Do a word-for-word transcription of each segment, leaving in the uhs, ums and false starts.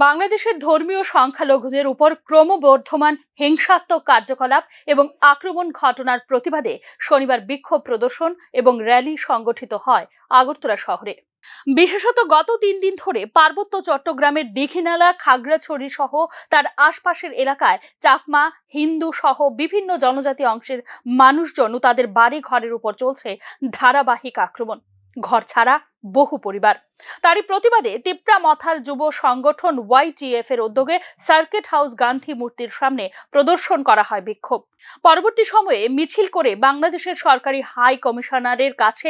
বাংলাদেশের ধর্মীয় সংখ্যালঘুদের উপর ক্রমবর্ধমান হিংসাত্মক কার্যকলাপ এবং আক্রমণ ঘটনার প্রতিবাদে শনিবার বিক্ষোভ প্রদর্শন এবং র‍্যালি সংগঠিত হয় আগরতলা শহরে। বিশেষত গত তিন দিন ধরে পার্বত্য চট্টগ্রামের দীঘিনালা, খাগড়াছড়ি সহ তার আশপাশের এলাকায় চাকমা, হিন্দু সহ বিভিন্ন জনজাতি অংশের মানুষজন ও তাদের বাড়ি ঘরের উপর চলছে ধারাবাহিক আক্রমণ। ঘর ছাড়া বহু পরিবার। তারই প্রতিবাদে তিপ্রা মথার যুব সংগঠন ওয়াইটিএফ এর উদ্যোগে সার্কিট হাউস গান্ধী মূর্তির সামনে প্রদর্শন করা হয় বিক্ষোভ। পরবর্তী সময়ে মিছিল করে বাংলাদেশের সরকারি হাই কমিশনারের কাছে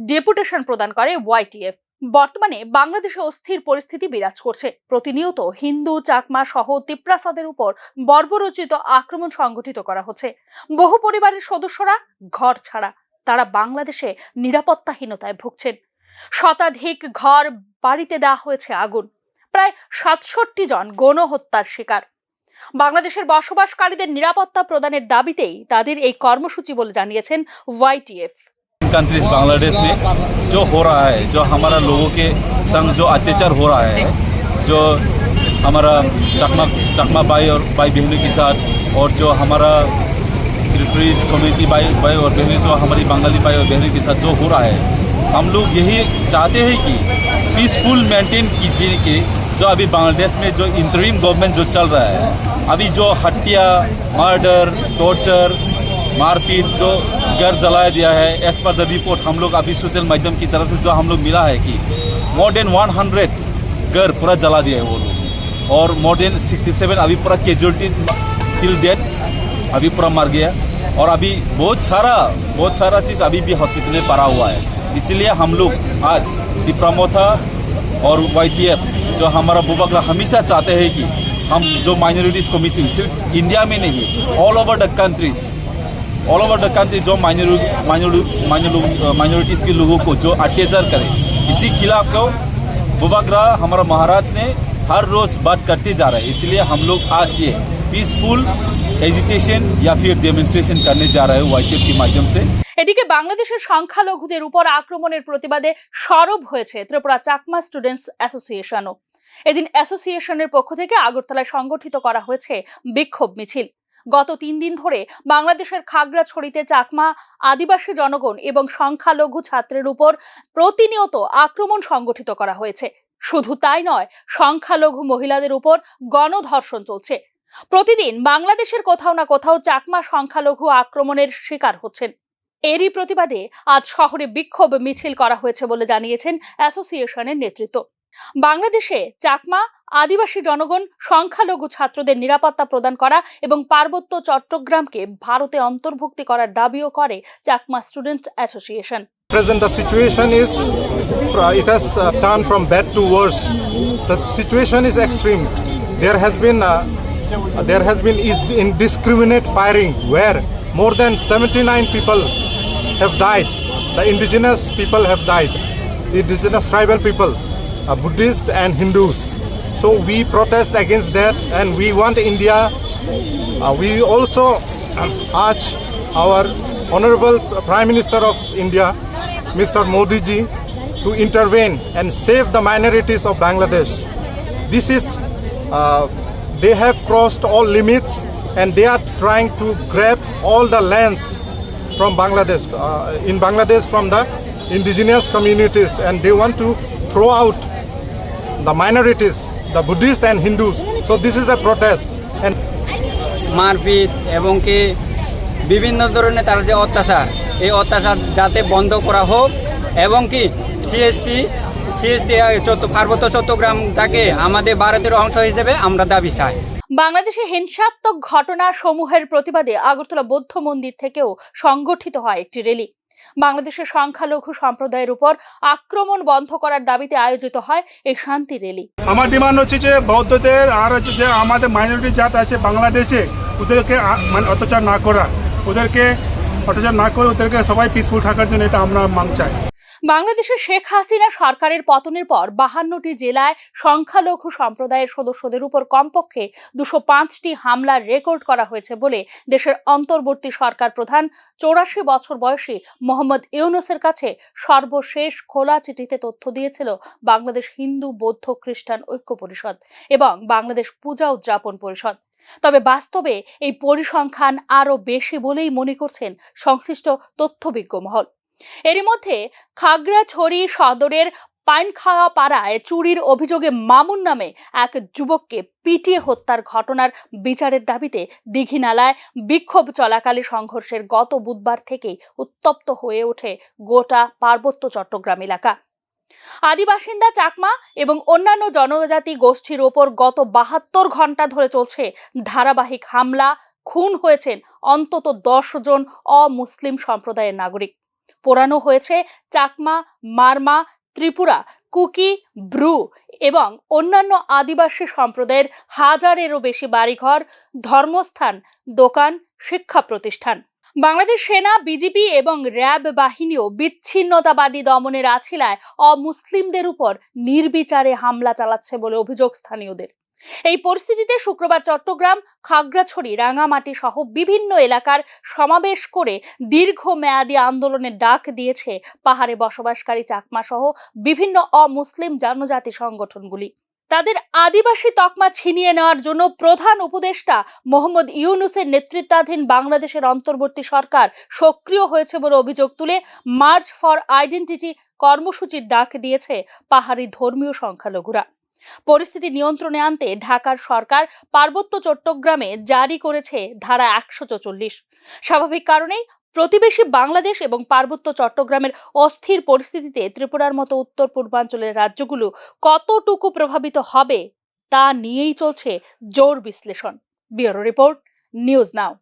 ডেপুটেশন প্রদান করে ওয়াইটিএফ। বর্তমানে বাংলাদেশে অস্থির পরিস্থিতি বিরাজ করছে। প্রতিনিয়ত হিন্দু, চাকমা সহ তিপ্রাসাদের উপর বর্বরোচিত আক্রমণ সংঘটিত করা হচ্ছে। বহু পরিবারের সদস্যরা ঘর ছাড়া, তারা বাংলাদেশে নিরাপত্তাহীনতায় ভুগছেন। শতাধিক ঘর বাড়িতে দেওয়া হয়েছে আগুন। প্রায় সাতষট্টি জন গণহত্যার শিকার। বাংলাদেশের বসবাসকারীদের নিরাপত্তা প্রদানের দাবিতেই তাদের এই কর্মসূচি বলে জানিয়েছেন ওয়াইটিএফ। कंट्रीज बांग्लादेश में जो हो रहा है, जो हमारा लोगों के संग जो अत्याचार हो रहा है, जो हमारा चकमा चकमा भाई और भाई बहनों के साथ, और जो हमारा त्रिपुरीज कम्युनिटी भाई भाई और बहनों, जो हमारी बंगाली भाई और बहनों के साथ जो हो रहा है, हम लोग यही चाहते हैं कि पीसफुल मेंटेन कीजिए कि जो अभी बांग्लादेश में जो इंटरिम गवर्नमेंट जो चल रहा है, अभी जो हत्या, मर्डर, टॉर्चर, मारपीट, जो घर जलाया दिया है, एज पर द रिपोर्ट हम लोग अभी सोशल माध्यम की तरफ से जो हम लोग मिला है कि मोर देन वन हंड्रेड घर पूरा जला दिया है वो लोग, और मोर देन सिक्सटी सेवन अभी पूरा कैजुअलिटीज, किल डेथ, अभी पूरा मर गया, और अभी बहुत सारा बहुत सारा चीज़ अभी भी हॉस्पिटल में पड़ा हुआ है। इसीलिए हम लोग आज तिपरा मोथा और वाईटीएफ, जो हमारा बुबागरा हमेशा चाहते हैं कि हम जो माइनॉरिटीज कम्युनिटी सिर्फ इंडिया में नहीं, all over the countries, all over the country जो माइनॉरिटीज के लोगों को जो अत्याचार करे, इसी खिलाफ को बुबागरा हमारा महाराज ने हर रोज बात करते जा रहा है। इसलिए हम लोग आज ये पीसफुल एजिटेशन या फिर डेमोन्स्ट्रेशन करने जा रहा है वाईटीएफ के माध्यम से। এদিকে বাংলাদেশের সংখ্যালঘুদের উপর আক্রমণের প্রতিবাদে সরব হয়েছে ত্রিপুরা চাকমা স্টুডেন্টস অ্যাসোসিয়েশনও। এদিন অ্যাসোসিয়েশনের পক্ষ থেকে আগরতলায় সংগঠিত করা হয়েছে বিক্ষোভ মিছিল। গত তিন দিন ধরে বাংলাদেশের খাগড়াছড়িতে চাকমা, আদিবাসী জনগণ এবং সংখ্যালঘু ছাত্রের উপর প্রতিনিয়ত আক্রমণ সংগঠিত করা হয়েছে। শুধু তাই নয়, সংখ্যালঘু মহিলাদের উপর গণধর্ষণ চলছে। প্রতিদিন বাংলাদেশের কোথাও না কোথাও চাকমা সংখ্যালঘু আক্রমণের শিকার হচ্ছেন। এরই প্রতিবাদে আজ শহরে বিক্ষোভ মিছিল করা হয়েছে বলে জানিয়েছেন অ্যাসোসিয়েশনের নেতৃত্ব। বাংলাদেশে চাকমা, আদিবাসী জনগণ, সংখ্যালঘু ছাত্রদের নিরাপত্তা প্রদান করা এবং পার্বত্য চট্টগ্রামকে ভারতে অন্তর্ভুক্তি করার দাবিও করে Chakma student association. Present, the situation is, uh, it has uh, turned from bad to worse. The situation is extreme. There has been, uh, there has been is indiscriminate firing where more than seventy-nine people have died. The indigenous people have died. Indigenous tribal people, uh, Buddhist and Hindus. So we protest against that, and we want India. Uh, we also um, urge our Honorable Prime Minister of India, Mister Modi ji, to intervene and save the minorities of Bangladesh. This is, uh, they have crossed all limits and they are trying to grab all the lands from Bangladesh, uh, in Bangladesh from the indigenous communities, and they want to throw out the minorities, the Buddhists and Hindus. So this is a protest. And মারপিট এবং কি বিভিন্ন ধরনের তার যে অত্যাচার, এই অত্যাচার যাতে বন্ধ করা হোক এবং কি সিএসটি, সিএসটি পার্বত্য চট্টগ্রামটাকে আমাদের ভারতের অংশ হিসেবে আমরা দাবি চাই। বাংলাদেশে হিংসাত্মক ঘটনা সমূহের প্রতিবাদে আগরতলা বৌদ্ধ মন্দির থেকেও সংগঠিত হয় একটি র‍্যালি। বাংলাদেশের সংখ্যালঘু সম্প্রদায়ের উপর আক্রমণ বন্ধ করার দাবিতে আয়োজিত হয় এই শান্তি র‍্যালি। আমার ডিমান্ড হচ্ছে যে বৌদ্ধদের আর হচ্ছে যে আমাদের মাইনরিটি জাত আছে বাংলাদেশে, ওদেরকে আ-, মানে অত্যাচার না করা, ওদেরকে অত্যাচার না করে ওদেরকে সবাই পিসফুল থাকার জন্য, এটা আমরা মাং চাই। বাংলাদেশে শেখ হাসিনা সরকারের পতনের পর বাহান্নটি জেলায় সংখ্যালঘু সম্প্রদায়ের সদস্যদের উপর কমপক্ষে দুশো পাঁচটি হামলার রেকর্ড করা হয়েছে বলে দেশের অন্তর্বর্তী সরকার প্রধান চৌরাশি বছর বয়সী মোহাম্মদ ইউনুসের কাছে সর্বশেষ খোলা চিঠিতে তথ্য দিয়েছিল বাংলাদেশ হিন্দু বৌদ্ধ খ্রিস্টান ঐক্য পরিষদ এবং বাংলাদেশ পূজা উদযাপন পরিষদ। তবে বাস্তবে এই পরিসংখ্যান আরও বেশি বলেই মনে করছেন সংশ্লিষ্ট তথ্যবিজ্ঞ মহল। এরই মধ্যে খাগড়াছড়ি সদরের পাইনখাওয়া পাড়ায় চুরির অভিযোগে মামুন নামে এক যুবককে পিটিয়ে হত্যার ঘটনার বিচারের দাবিতে দীঘিনালায় বিক্ষোভ চলাকালে সংঘর্ষের গত বুধবার থেকেই উত্তপ্ত হয়ে ওঠে গোটা পার্বত্য চট্টগ্রাম এলাকা। আদি বাসিন্দা চাকমা এবং অন্যান্য জনজাতি গোষ্ঠীর ওপর গত বাহাত্তর ঘন্টা ধরে চলছে ধারাবাহিক হামলা। খুন হয়েছেন অন্তত দশ জন অমুসলিম সম্প্রদায়ের নাগরিক। পোড়ানো হয়েছে চাকমা, মারমা, ত্রিপুরা, কুকি, ব্রু এবং অন্যান্য আদিবাসী সম্প্রদায়ের হাজারেরও বেশি বাড়িঘর, ধর্মস্থান, দোকান, শিক্ষা প্রতিষ্ঠান। বাংলাদেশ সেনা, বিজিবি এবং র‍্যাব বাহিনীও বিচ্ছিন্নতাবাদী দমনের আছিলায় অমুসলিমদের উপর নির্বিচারে হামলা চালাচ্ছে বলে অভিযোগ স্থানীয়দের। এই পরিস্থিতিতে শুক্রবার চট্টগ্রাম, খাগড়াছড়ি, রাঙামাটি সহ বিভিন্ন এলাকার সমাবেশ করে দীর্ঘমেয়াদী আন্দোলনের ডাক দিয়েছে পাহাড়ে বসবাসকারী চাকমা সহ বিভিন্ন অমুসলিম জনজাতি সংগঠনগুলি। তাদের আদিবাসী তকমা ছিনিয়ে নেওয়ার জন্য প্রধান উপদেষ্টা মোহাম্মদ ইউনুসের নেতৃত্বাধীন বাংলাদেশের অন্তর্বর্তী সরকার সক্রিয় হয়েছে বলে অভিযোগ তুলে মার্চ ফর আইডেন্টিটি কর্মসূচির ডাক দিয়েছে পাহাড়ি ধর্মীয় সংখ্যালঘুরা। পরিস্থিতি নিয়ন্ত্রণে আনতে ঢাকার সরকার পার্বত্য চট্টগ্রামে জারি করেছে ধারা একশো চৌচল্লিশ। স্বাভাবিক কারণেই প্রতিবেশী বাংলাদেশ এবং পার্বত্য চট্টগ্রামের অস্থির পরিস্থিতিতে ত্রিপুরার মতো উত্তর পূর্বাঞ্চলের রাজ্যগুলো কতটুকু প্রভাবিত হবে, তা নিয়েই চলছে জোর বিশ্লেষণ। Bureau report, news now.